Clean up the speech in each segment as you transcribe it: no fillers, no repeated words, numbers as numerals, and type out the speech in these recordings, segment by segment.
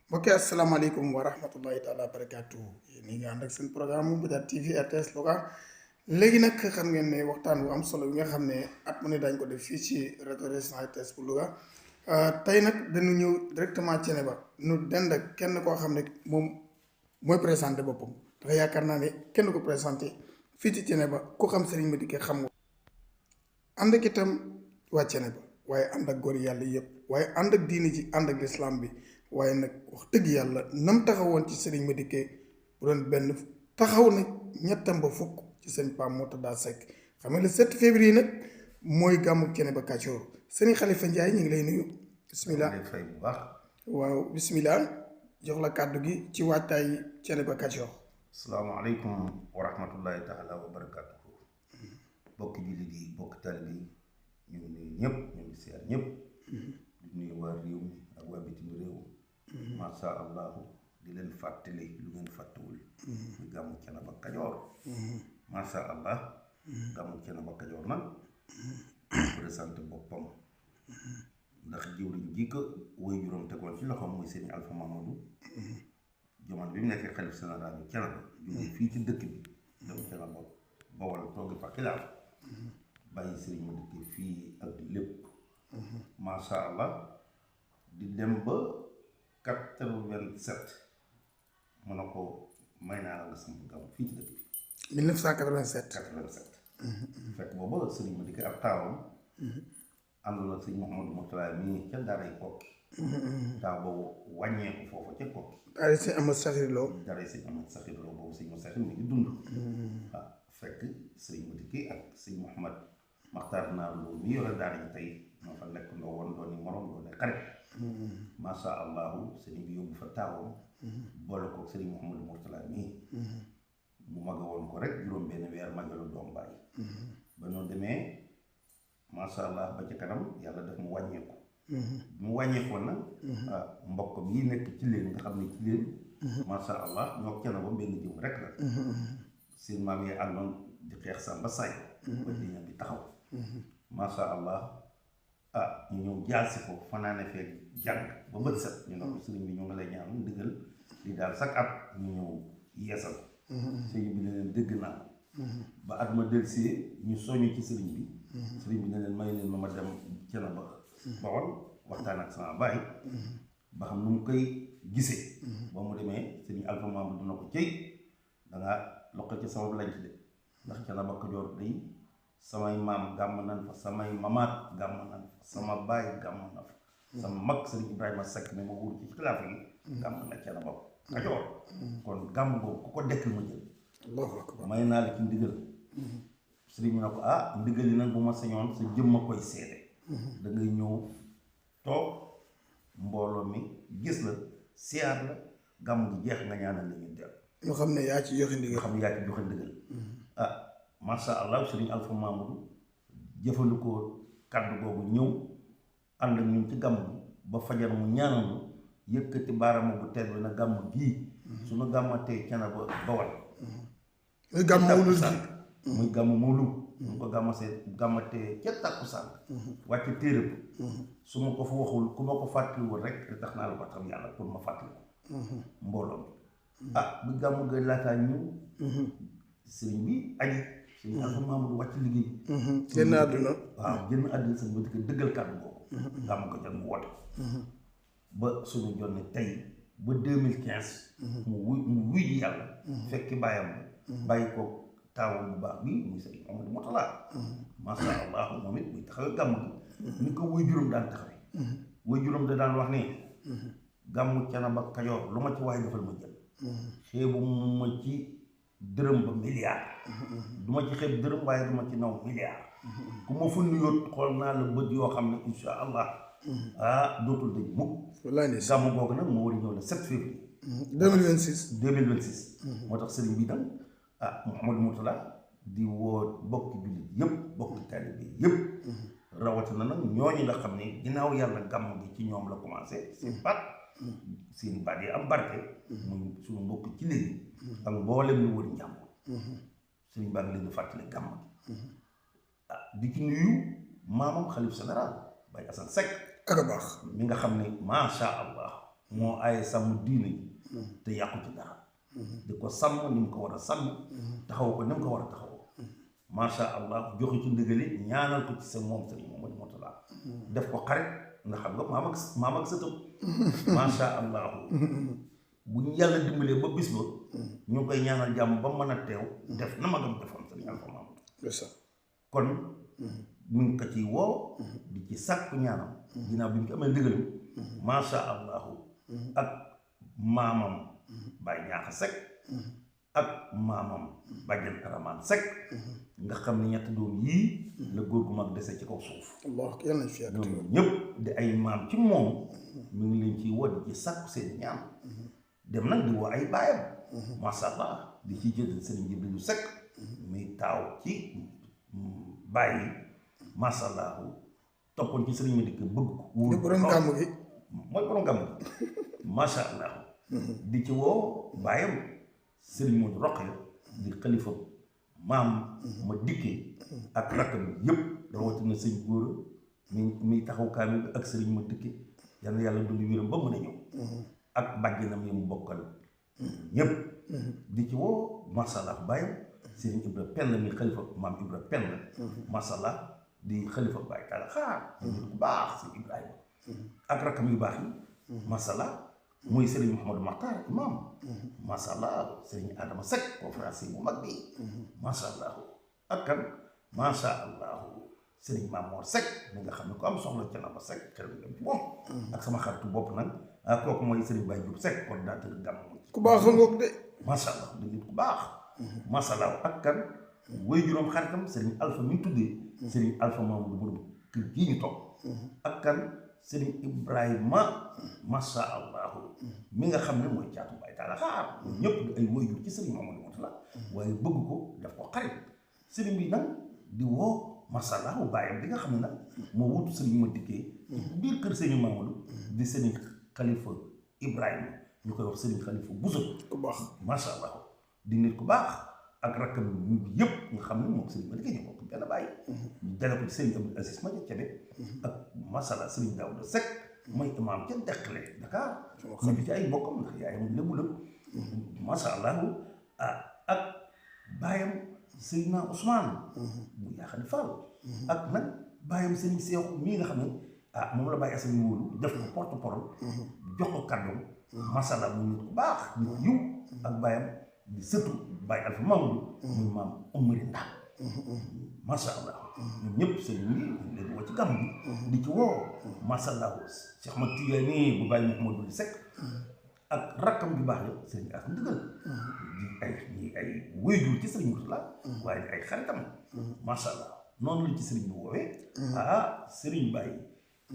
mbokki asalaamaaleykum wa rahmatullahi taala wa barakaatu yéen ñi nga ànd ak seen programme Mbadiar TV RTS Louga léegi nag xam ngeen ne waxtaan bu am solo bi nga xam ne at mu ne dañ ko def fii ci rajo Régional RTS bu Louga tey nag dañu ñëw directement Thiénaba nu dend ak kenn koo xam ne moom mooy présenté boppam dafa yaakaar naa ne kenn ko présenté fii ci Thiénaba ku xam Serigne Madické xam nga ànd ak itam waa Thiénaba waaye ànd ak góor yàlla yëpp waaye ànd ak diini ji ànd ak lislaam bi waaye nag wax dëgg yàlla nam taxawoon ci Serigne Madické bu doon benn taxaw na ñettam ba fukk ci seen Pape Mourtada Seck xam nga le 7 février nag mooy gàmmu Thiénaba Kajoor Serigne Khalifa Ndiaye ñu ngi lay nuyu bismillah fay bu baax waaw bismillah jox la kàddu gi ci waajtaay Thiénaba Kajoor. asalaamaaleykum wa rahmatullahi taala wa barakatuhu bokki jullit yi bokki taalibe yi ñu ngi nuyu ñëpp ñu ngi siyaar ñëpp di nuyu waa réew mi ak waa bitim réew masha allahu di leen fàttali lu ngeen fàttewul ñu gàmmu Thiénaba Kajoor masha allah gàmmu Thiénaba Kajoor nag présenté boppam ndax jiwriñ ji ko woy juróom tegoon ci loxoom muy sëñ Alpha Mamadou jamono bi mu nekkee xalif général bi Thiénaba jógee fii ci dëkk bi dem Thiénaba Bawol toogi fa xilaaf bàyyi Serigne Madické fii ak lépp masha allah di dem ba 87 mu ne ko may naa la nga samp gàmmu fii ci dëkk bi 1987 fekk booba Serigne Madické ak taawam àndul ak sëñ Mouhamadou Mourtala mii ca daaray Kokki taaw boobu wàññeeku foofu ca Kokki daal di sëñ Amadou Sakhir Lo daaray sëñ Amadou Sakhir Lo boobu sëñ Moussa Sakhir mi ngi dund waaw fekk Serigne Madické ak sëñ Mouhamad Makhtar Naar Lo mi yore daara ji tey moo fa nekk ndoo woon dooni morom dooni xarit masha allahu sëriñ bi yóbbu fa taawam boole ko sëriñ Mouhamadou Mourtala mii mu maga woon ko rek juróom benn weer magalu doom bàyyi ba noo demee masha allah ba ci kanam yàlla def mu wàññeeku mu wàññeekoon nag mbokkam yi nekk ci leen nga xam ne ci leen masha allah ñoo Thiénaba benn jëm rek la seen maam yi àndoon di xeex Samba Saay ba diina bi taxaw masha allah ñu ñëw jaasi ko fanaane fee jàng ba bët set ñu ne ko sëriñ bi ñu ngi lay ñaan ndigal li daal chaque at ñu ñëw yeesal sëriñ bi ne leen dégg naa ba at ma delsee ñu soñu ci sëriñ bi sëriñ bi ne leen may leen ma dem Thiénaba Bawol waxtaan ak sama baay ba xam nu mu koy gisee ba mu demee sëriñ Alpha Mamadou dina ko cëy dangaa loqal ci sama lañ ci de ndax Thiénaba Kajoor day samay maam gàmm nan fa samay mamaat gàmm nan fa sama baay gàmm na fa sama mag sëriñ Ibrahima Seck ne ma wóor ci xilaaf yi gàmm na Thiénaba Kajoor kon gàmm boobu ku ko dekkal ma jël allahu akbar may naa la ci ndigal sëriñ bi ne ko ndigal yi nag bu ma sañoon sa jëm ma koy seede da ngay ñëw toog mbooloo mi gis la siyaar la gàmm gi jeex nga ñaanal la ñu del ñoo xam ne yaa ci joxe ndigal xam ne yaa ci joxe ndigal masha allah sëriñ Alpha Mamadou jëfandikoo kàddu googu ñëw ànd ak ñun ci gàmm bi ba fajar mu ñaanal ñu yëkkati baaraama bu tedd bi na gàmm gii suñu gàmmatee Thiénaba Bawol muy gàmm mawlud muy gàmm mawlud mu ko gàmmatee ca takkusaan wàcc téere bi su ma ko fa waxul ku ma ko fàttaliwul rek tax naa la ko xam yàlla pour ma fàttali ko mbooloo mi bi gàmm ga laataa ñëw sëriñ bi aji sëriñ Alpha Mamadou wàcc liggéey génn àdduna waaw génn àdduna sëriñ Madické dëggal kàddu boobu gàmm ko jot mu woote ba suñu jonne tey ba 2015 mu wuy ji yàlla fekki bàyyam bàyyi ko taawam bu baax bi muy sëriñ Mouhamadou Mourtala masha allah moom it muy taxawee gàmm gi ni ko wuy juróom daan taxawee wuy juróom da daan wax ni gàmmu Thiénaba Kajoor lu ma ci waaye defal ma jël xeebu ma ci dërëm ba milliard du ma ci xeeb dërëm waaye du ma ci naw milliard ku ma fu nuyoot xool naa la bët yoo xam ne insha allah dootul dëj mukk wallaay ne gàmmu googu nag moo war a ñëw le 7 février 2026 moo tax sëriñ bi tam Mouhamadou Mourtala di woo bokki jullit yëpp bokki taalibe yëpp rawatina nag ñooñu nga xam ne ginnaaw yàlla gàmm gi ci ñoom la commencé seen baat yi am barke muy suñu mbokk ci léegi ak mboolem lu wër njàmm sëriñ baa ngi leen di fàttali gàmm gi di ci nuyu maamam xalif général Baye Assane Seck ak a baax mi nga xam ne macha allah moo aaye sàmm diine ji te yàqu ci dara di ko sàmm ni mu ko war a sàmm taxaw ko ni mu ko war a taxawoo macha allah joxe ci ndigali ñaanal ko ci sa moom sëriñ Mouhamadou Mourtada def ko xarit nga xam nga maam ak sëtam macha allah bu ñu yàlla dimbalee ba bis ba ñu koy ñaanal jàmm ba mën a teew def na ma gëm defoon sëriñ Alpha Mamadou kon ñu ngi ko ciy woo di ci sàkku ñaanam ginnaaw bi ñu ko amee ndigalam macha allahu ak maamam Baye Ñaaxa Seck ak maamam Bàjjen Aramaan Seck nga xam ne ñetti doom yii la góor gu mag dese ci kaw suuf ñoom ñëpp di ay maam ci moom mu ngi leen ciy woo di ci sàkku seen ñaan dem nag di woo ay baayam macha allah di ci jël sëriñ Jibrilu Seck muy taaw ci bàyyi macha allah toppoon ci sëriñ Madické bëgg ko wóor borom gàmm gi mooy borom gàmm gi macha allah di ci woo bàyyam sëriñ Modou Rokhaya di xalifa maam ma dikkee ak rakkam yëpp rawatina sëñ góora mi taxaw kaamil bi ak sëriñ ma dikkee yal na yàlla dund wéram ba mën a ñëw ak bàjjenam yi mu bokkal ñëpp di ci woo macha allah bàyyam sëriñ Ibra Penn mi xalifa maam Ibra Penn macha allah di xalifa Baye Talla Xaar nit ku baax sëriñ Ibrahima ak rakkam yu baax yi macha allah muy sëriñ Mouhamadou Makhtar imam macha allah sëriñ Adama Seck conférencier bu mag bi macha allah ak kan macha allah sëriñ Mamor Seck mi nga xam ne ko am soxla ca na ba Seck xel mi dem ci moom ak sama xaritu bopp nag kooku mooy sëriñ Baye Diop Seck coordinateur gàmm ku baax a ngoog de macha allah di nit ku baax macha allah ak kan woy juróom xaritam sëriñ Alpha mi tuddee sëriñ Alpha Mamadou borom kër gii ñu toog ak kan sëriñ Ibrahima macha allah mi nga xam ne mooy caatu Baye Talla Xaar ñëpp di ay woyjur ci sëriñ Mouhamadou Mourtada waaye bëgg ko def ko xarit sëriñ bi nag di woo macha allah bàyyam bi nga xam ne nag moo wutu sëriñ Madické ci biir kër sëriñ Mamadou di sëriñ Khalifa Ibrahima ñu koy wax sëriñ Khalifa Bousso ku baax macha allah di nit ku baax ak rakkam ñu yëpp nga xam ne moom sëriñ Madické ñu bokk benn bàyyi ñu dale ko ci sëriñ Abdou Aziz Madia Kébé ak macha allah sëriñ Daouda Seck mooy imaam ca Deqale Dakar ñu bi ci ay bokkam ndax yaayam lébu la macha allah ak baayam Seydina Ousmane bu Yaxani Fall ak nag baayam sëriñ Seexu mii nga xam ne moom la Baye Assane wóolu def ko porte-parole jox ko kàddoom macha allah muy nit ku baax nit ku yiw ak baayam di sëtu Baye Alpha Mamadou muy maam Omari Ndaw macha allah ñoom ñëpp sëriñ bi leen woo ci gàmm bi di ci woo macha allah Cheikh Ahmad Tidiane bu Baye Mouhamadou Seck ak rakkam bi baax la sëriñ As Ndigal di ay wéyjur ci sëriñ Mourtada waaye di ay xaritam macha allah noonu la ci sëriñ bi woowee sëriñ Baye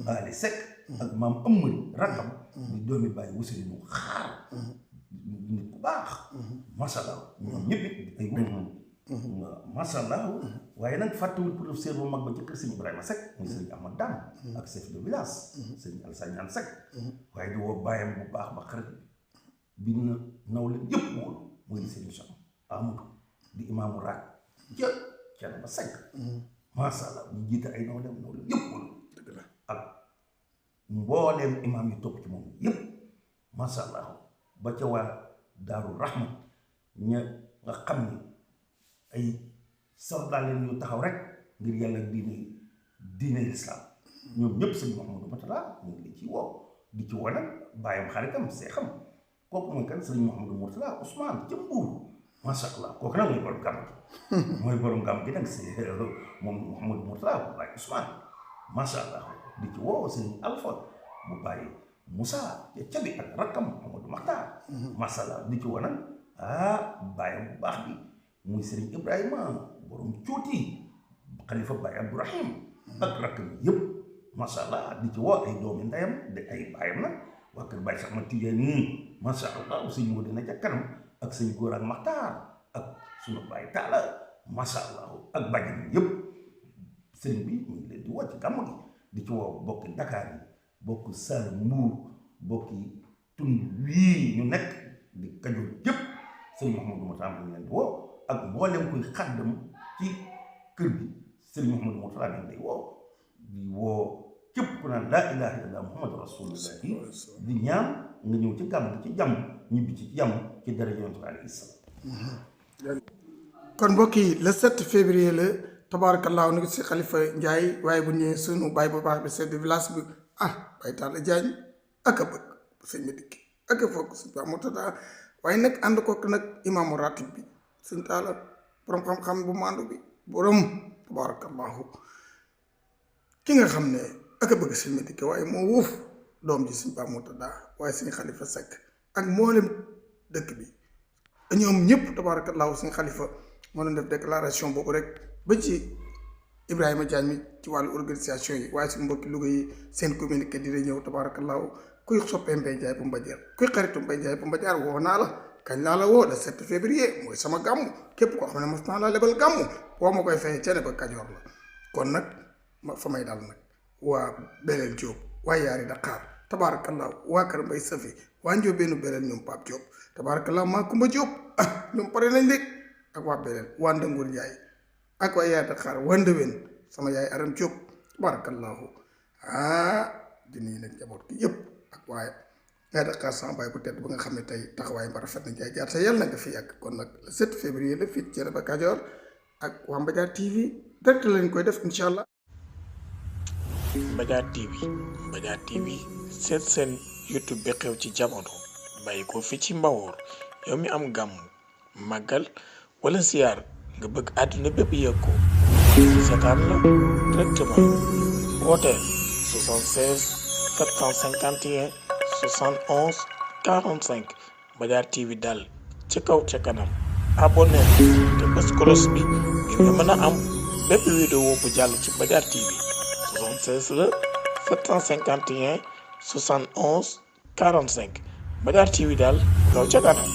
Ali Seck ak maam Amari rakkam di doomi Baye Wusiri ñu xaar nit ku baax macha allah ñoom ñëpp it ay macha allah waaye nag fàttewul professeur bu mag ba ci kër sëriñ Ibrahima Seck muy sëriñ Ahmad Dam ak chef de village sëriñ Alassane Niane Seck waaye di woo bàyyam bu baax ba xarit bi na naw leen yëpp wóolu muy sëriñ Cheikh Amadou di imaamu raak ca Thiel ba Seck macha allah ñu jiite ay naw leen yëpp wóolu ak mbooleem imaam yi topp ci moom yëpp macha allah ba ca waa Daaru Rahma ña nga xam ni ay soldat leen yu taxaw rek ngir yàlla diine lislaam ñoom ñëpp sëñ Mouhamadou Mourtada ñu ngi leen ci woo di ci woo nag bàyyam xaritam seexam kooku mooy kan sëñ Mouhamadou Mourtada Ousmane ca Mbuur macha allah kooku nag mooy borom gàmm gi mooy borom gàmm gi nag si moom Mouhamadou Mourtada bu bàyyi Ousmane macha allah di ci woo sëñ Alpha bu bàyyi Moussa ca cabi ak rakkam Mouhamadou Makhtar macha allah di ci woo nag bàyyam bu baax bi muy sëriñ Ibrahima borom cooti xalifa Baye Abdourahim ak rakkam yëpp macha allah di ci woo ay doomi ndeyam de ay baayam nag waa kër Baye Cheikh Ahmad Tidiane macha allah sëñ moo dina ca kanam ak sëñ góor ak Maxtaar ak sunu Baye Talla macha allah ak bàjjen yëpp sëriñ bi mu ngi leen di woo ci gàmm gi di ci woo bokki Dakar yi bokki Saalum Mbuur bokki tund wii ñu nekk di Kajoor yëpp sëriñ Mouhamadou Mourtada mu ngi leen di woo ak mboolem koy xaddam ci kër gi sëriñ Mouhamadou Mourtada ñu day woo di woo képp ku naan laa ilaaha illallaah Muhammadu rasuulullaahi di ñaan nga ñëw ci gàmm ci jàmm ñibbi ci jàmm ci dara yonent bi alayhi salaam. kon mbokk yi le 7 février la tabaarakallaahu ni si Khalifa Ndiaye waaye bu ñëwee sunu baay bu baax bi chef de village bi Baye Talla Diagne ak a bëgg sëñ Madické ak a foog sëñ Ba Murtada waaye nag ànd kook nag imaamu ratib bi sëñ Talla borom xam-xam bu maandu bi borom tabaarakallaahu ki nga xam ne ak a bëgg sëñ Madické waaye moo wuuf doom ji sëñ Ba Murtada waaye sëñ Khalifa Seck ak mboolem dëkk bi ñoom ñëpp tabaarakallaahu sëñ Khalifa moo doon def déclaration boobu rek ba ci Ibrahima Diagne mi ci wàllu organisation yi waaye suñu mbokki Louga yi seen communiqué dina ñëw tabaarakallaahu kuy soppee Mbaye Ndiaye bu Mbadiar kuy xaritu Mbaye Ndiaye bu Mbadiar woo naa la kañ laa la woo le 7 février mooy sama gàmmu képp koo xam ne mos naa la lebal gàmmu boo ma koy fayee cene ba Kajoor la kon nag fa may dal nag waa Beleel Diop waa Yaari Dakar tabaarakallaahu waa Kër Mbay Safi waa Njóobeenu Beleel ñoom Pape Diop tabaarakallaahu maa Kumba Diop ñoom pare nañ léegi ak waa Beleel waa Ndangur Njaay ak waa Yaari Dakar waa Ndëween sama yaay Aram Diop tabaarakallaahu di nuyu nag njaboot gi yëpp ak waaye Yaari Dakar sama baay bu tedd ba nga xam ne tey taxawaay ba rafet na jaay jaar sa yàlla na nga fi yàgg kon nag le 7 février la fii ci ba Kajoor ak waa Mbadiar TV direct lañ koy def incha allah. Mbadiar TV seen YouTube bi xew ci jamono bàyyi ko fi ci Mbawoor yow mi am gàmm màggal wala ziar nga bëgg àdduna bépp yëg ko seetaan la directement wooteel 76 751 71 45 Mbadiar TV daal ci kaw ca kanam abonné te bës cloche bi ngir nga mën a am bépp vidéo bu jàll ci Mbadiar TV 76 la 751 71 45 Mbadiar TV daal kaw ca kanam